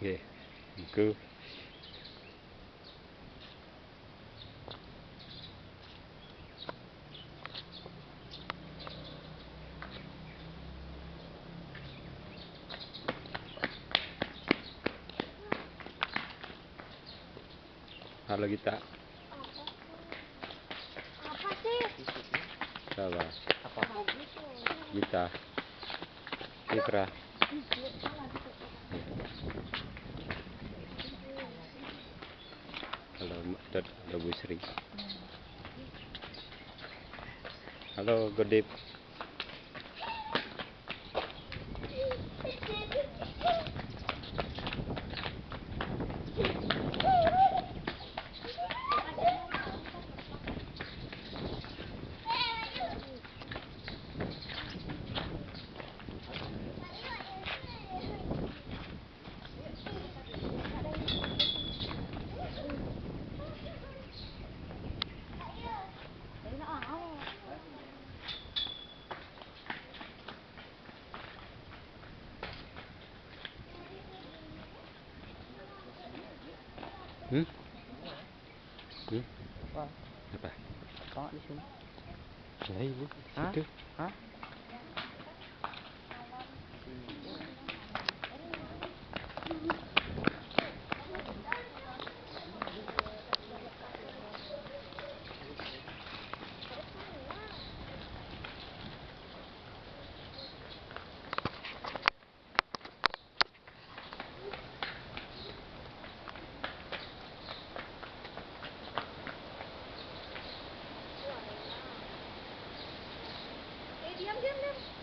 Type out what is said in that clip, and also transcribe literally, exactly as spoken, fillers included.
Oke, engko. Halo, Gita. Apa sih? Salah. Apa? Gita. Fitra. Halo, Dot. Halo, Bu Sri. Halo, Godip. Hmm? Hmm? Apa? Apa? Apa di sini? Ya, ibu. Hah? Situ. Hah? Eh, diam, diam, diam.